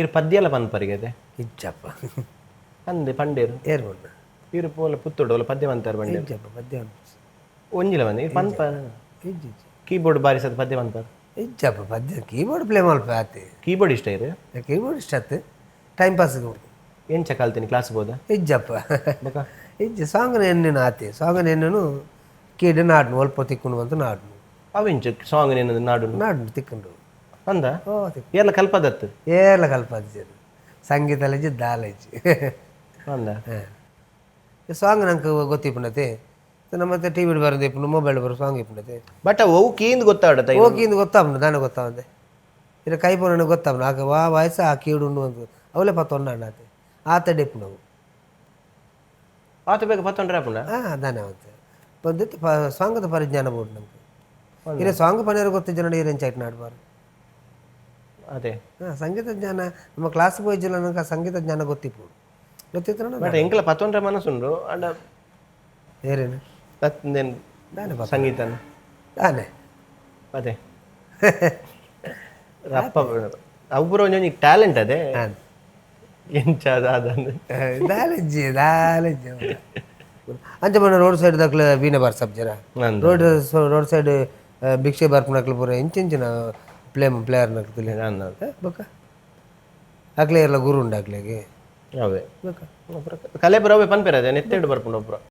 ಇರ್ ಪದ್ಯಲ ಪನ್ಪರಿಗೆ ಅದೇ? ಇಜ್ಜಪ್ಪ. ಅಂದೆ ಪಂಡೇರು. ಏರ್ ಬಣ್ಣ? ಇರು ಪೋಲ ಪುತ್ತೂಡು ಒಲ ಪದ್ಯ ಪಂತಾರ ಬಂಡೇರು. ಇಜ್ಜಪ್ಪ, ಪದ್ಯ. ಒಂಜಿಲ ಬಂದೆ ಇರ್ ಪನ್ಪ. ಇಜ್ಜಿ ಇಜ್ಜಿ. ಕೀಬೋರ್ಡ್ ಬಾರಿಸದ ಪದ್ಯ ಪನ್ಪಾರ? ಇಜ್ಜಪ್ಪ, ಪದ್ಯ ಕೀಬೋರ್ಡ್ ಪ್ಲೇ ಮಲ್ಪ ಆತೆ. ಕೀಬೋರ್ಡ್ ಇಷ್ಟ ಇರು? ಕೀಬೋರ್ಡ್ ಇಷ್ಟ ಆತು, ಟೈಮ್ ಪಾಸ್. ಎಂಚ ಕಲ್ತೀನಿ, ಕ್ಲಾಸ್ ಬೋದ? ಇಜ್ಜಪ್ಪ. ಬೊಕ? ಇಜ್ಜಿ, ಸಾಂಗ್ ಎಣ್ಣೆನು ಆತೆ, ಸಾಂಗ್ ಎಣ್ಣೆನು ಕೀಡು ನಾಡ್ನು ಒಲ್ಪ ತಿಕ್ಕುಂಡು ಅಂತ ನಾಡ್ನು. ಅವೆಂಚ ಸಾಂಗ್ ನೇನದು ನಾಡು? ನಾಡ್ನು ತಿಕ್ಕುಂಡು. ಅಂದ? ಓ, ತಿಕ್ಕು. ಏರ್ಲ ಕಲ್ಪದತ್ತು? ಏರ್ಲ ಕಲ್ಪದಿಜರು, ಸಂಗೀತ ಇಜ್ಜಿ, ದಾಲ ಇಜ್ಜಿ. ಅಂದ? ಹಾಂ, ಸಾಂಗ್ ನಂಗೆ ಗೊತ್ತಿಪ್ಪುಂಡತೆ, ನಮ್ಮ ಟಿ ವಿ ಬರೋದು ಇಪ್ಪುಂಡು, ಮೊಬೈಲ್ ಬರೋ ಸಾಂಗ್ ಇಪ್ಪುಂಡತೆ. ಬಟ್ ಅವು ಕೀಂದ್ ಗೊತ್ತಾಡತ? ಓಕಿಂದು ಗೊತ್ತಾಪುಂಡು, ದಾನೆ ಗೊತ್ತಾವಂದೆ? ಇರ ಕೈ ಪೋನ ಗೊತ್ತಾಪುಂಡು, ಆಗ ವಾ ವಾಯ್ಸ್ ಆ ಕೀಡು ಉಂಡು ಅಂತ ಅವಲೇ ಪತ್ತೊಂಡ ಆತೆ, ಆತಡೆ ಇಪ್ಪುಂಡು ಅವು. ಆತ ಬೇಗ ಪತ್ತೊಂಡ್ರೆ ಆಪುಂಡ? ಹಾಂ, ದಾನೆ ಅವಂತೆ ಬಂದಿತ್ತು. ಸಾಂಗದ ಪರಿಜ್ಞಾನ ಬೋರ್ಡ್ ನಂಗೆ. ಇರ ಸಾಂಗ್ ಪನೇರು ಗೊತ್ತಿಜ್ಜ ನೋಡಿ, ಇರೆಂಚ ಐಟ್ ನಾಡ್ಬಾರು. ಅದೇ. ಹಾಂ, ಸಂಗೀತ ಜ್ಞಾನ ನಮ್ಮ ಕ್ಲಾಸ್ ಹೋಯ್ಜಿಲ್ಲ, ನಂಗೆ ಆ ಸಂಗೀತ ಜ್ಞಾನ ಗೊತ್ತಿಪ್ಪು, ಗೊತ್ತಿತ್ತು. ಬಟ್ ಎಂಕಲ ಪತ್ತೊಂಡ್ರೆ ಮನಸ್ಸುಂಡು ಅಂಡ. ಏರೇನು? ತತ್ತೇನು? ದಾನೆ ಪತ್ತ? ಸಂಗೀತನ. ದಾನೆ? ಅದೇ ಅಪ್ಪ ಅವು ಪೂರ ಒಂಜೊಂಜಿ ಟ್ಯಾಲೆಂಟ್ ಅದೇ. ಹಾಂ. ಎಂಚ ಅದ ಅದಂದು. ದಾಲೆಜ್ಜಿ ದಾಲೆಜ್ಜಿ. ಅಂಚ ಮನ ರೋಡ್ ಸೈಡ್ ದಕ್ಲೆ ವೀಣೆ ಬಾರ್ಸಪ್ ಜನ. ಅಂದ್. ರೋಡ್ ರೋಡ್ ಸೈಡ್ ಭಿಕ್ಷೆ ಬರ್ಪುನಕ್ಲು ಪೂರ ಇಂಚಿಂಚಿನ ಪ್ಲೇಯರ್ ನಕ್ಲು ತುಲೆ. ಅಂದ್. ಬೊಕ್ಕ ಅಕ್ಲೆ ಇರ್ಲ ಗುರು ಉಂಡು ಅಕ್ಲೆಗೆ. ಅವೇ. ಬೊಕ್ಕ? ಕಲೆ ಪೂರ ಅವೇ ಪನ್ಪೇರ ಅದೇ ನೆತ್ತೆಡ್ ಬರ್ಪುಂಡು ಒಬ್ಬರ.